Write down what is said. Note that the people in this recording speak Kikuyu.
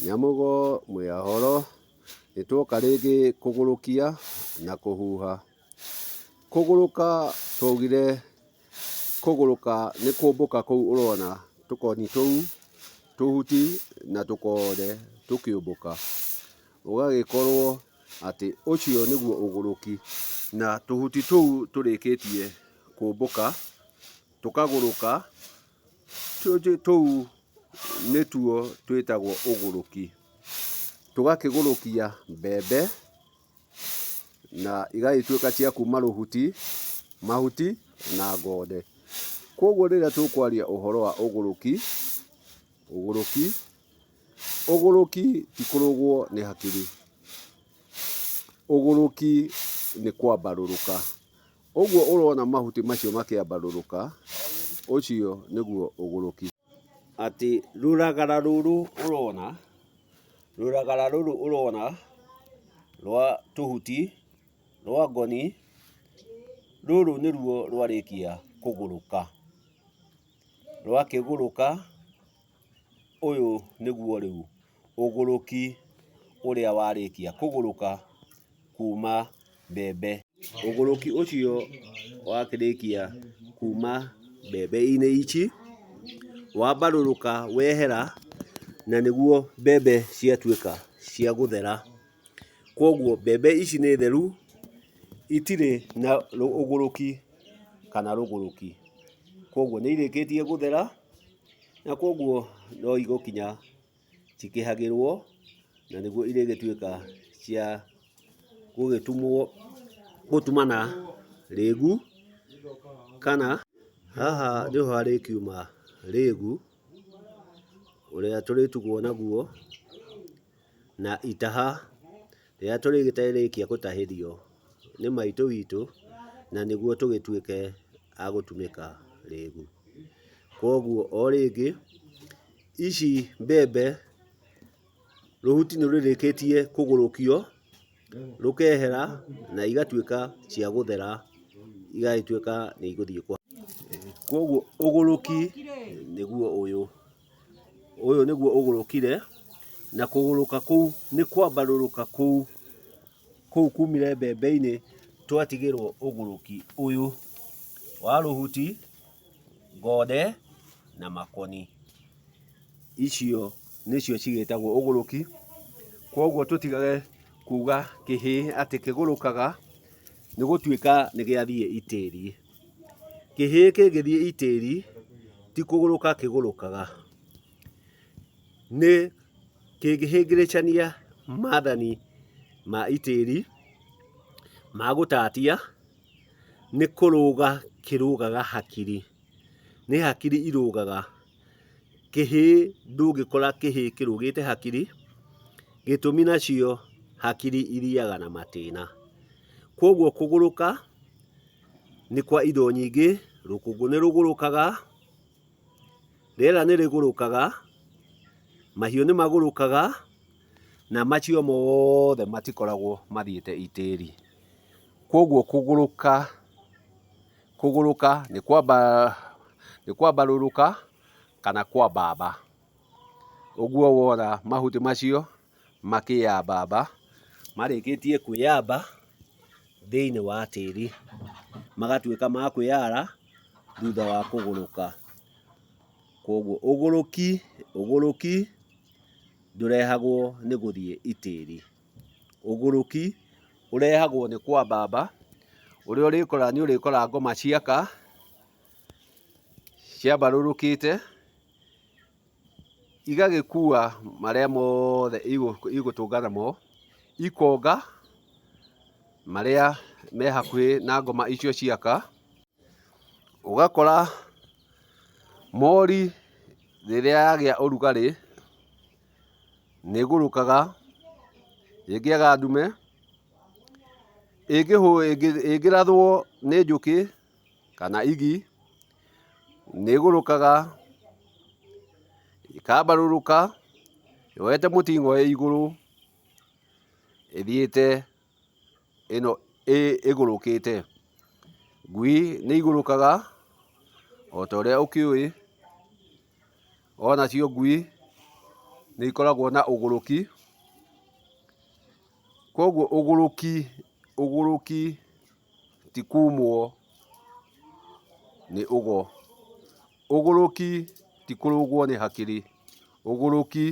Nyamũgo mwĩ ahoro, nĩ twoka rĩngĩ kũgũrũkia na kũhuha. Kũgũrũka twaugire kũgũrũka nĩ kũmbũka kũu ũrona tũkoni tũu, tũhuti na tũkonde tũkĩũmbũka. Ũgagĩkorwo atĩ ũcio nĩguo ũgũrũki. Na tũhuti tũu tũrĩkĩtie kũmbũka, tũkagũrũka, tũu nĩtuo twĩtagwo ũgũrũki. Tũgakĩgũrũkia mbembe na igagĩtuĩka cia kuma rũhuti, mahuti na ngonde. Koguo rĩrĩa tũkwaria ũhoro wa ũgũrũki, ũgũrũki, ũgũrũki ti kũrũgwo nĩ hakiri, ũgũrũki nĩ kwambarũrũka. Ũguo ũrona mahuti macio makĩambarũrũka, ũcio nĩguo ũgũrũki. Atĩ rũragara rũrũ ũrona, rũragara rũrũ ũrona rwa tũhuti, rwa ngoni, rũrũ nĩruo rwarĩkia kũgũrũka. Rwakĩgũrũka, ũyũ nĩguo rĩu ũgũrũki ũrĩa warĩkia kũgũrũka kuma mbembe. Ũgũrũki ũcio wakĩrĩkia kuma mbembe-inĩ ici, wambarũrũka wehera, na nĩguo mbembe ciatuĩka cia gũthera. Koguo mbembe ici nĩ theru, itirĩ na ũgũrũki kana rũgũrũki. Koguo nĩ irĩkĩtie gũthera, na koguo no igũkinya cikĩhagĩrwo, na nĩguo irĩgĩtuĩka cia gũgĩtumwo, gũtumana rĩgu, kana haha nĩho harĩkiuma rĩgu, ũrĩa tũrĩtugwo naguo, na itaha rĩrĩa tũrĩgĩtarĩkia gũtahĩrio nĩ maitũ witũ, na nĩguo tũgĩtuĩke a gũtumĩka rĩgu. Koguo o rĩngĩ, ici mbembe rũhuti nĩ rũrĩkĩtie kũgũrũkio, rũkehera na igatuĩka cia gũthera, igagĩtuĩka nĩ igũthiĩ kwa. Koguo ũgũrũki nĩguo ũyũ, ũyũ nĩguo ũgũrũkire, na kũgũrũka kũu nĩ kwambarũrũka kũu, kũu kumire mbembe-inĩ twatigĩrwo ũgũrũki ũyũ wa rũhuti, ngonde na makoni. Icio nĩcio cigĩtagwo ũgũrũki, koguo tũtigage kuga kĩhĩĩ atĩ kĩgũrũkaga nĩ gũtuĩka nĩ gĩathiĩ itĩri. Kĩhĩĩ kĩngĩthiĩ itĩri ti kũgũrũka kĩgũrũkaga, nĩ kĩngĩhĩngĩrĩcania mathani ma itĩri ma gũtatia, nĩ kũrũga kĩrũgaga hakiri, nĩ hakiri irũgaga. Kĩhĩĩ ndũngĩkora kĩhĩĩ kĩrũgĩte hakiri, gĩtũmi nacio hakiri ithiaga na matĩna. Kwoguo kũgũrũka nĩ kwa indo nyingĩ, rũkũngũ nĩ rũgũrũkaga, rĩera nĩ rĩgũrũkaga, mahiũ nĩ magũrũkaga, na macio mothe matikoragwo mathiĩte itĩri. Kwoguo kũgũrũka, kũgũrũka nĩ kwambarũrũka kana kwambamba. Ũguo wona mahuti macio makĩyambamba, marĩkĩtie kwĩyamba thĩinĩ wa tĩri, magatuĩka ma kwĩyara thutha wa kũgũrũka. Kwoguo ũgũrũki, ũgũrũki ndũrehagwo nĩ gũthiĩ itĩri. Ũgũrũki ũrehagwo nĩ kwambamba, ũrĩa ũrĩkora nĩ ũrĩkora ngoma ciaka, ciambarũrũkĩte, igagĩkua marĩa mothe igũtũngana namo, ikonga marĩa me hakuhĩ na ngoma icio ciaka, ũgakora mori rĩrĩa yagĩa ũrugarĩ, nĩ ĩgũrũkaga, ĩngĩaga ndume, ĩngĩrathwo nĩ njũkĩ kana igi, nĩ ĩgũrũkaga, ĩkambarũrũka yoete mũting'oe igũrũ, ĩthiĩte ĩno ĩgũrũkĩte. Ngui nĩ igũrũkaga o ta ũrĩa ũkĩũĩ. Onacio ngui Nĩ ikoragwo na ũgũrũki. Koguo ũgũrũki, ũgũrũki ti kumwo nĩ ũgo. Ũgũrũki ti kũrũgwo nĩ hakiri. Ũgũrũki.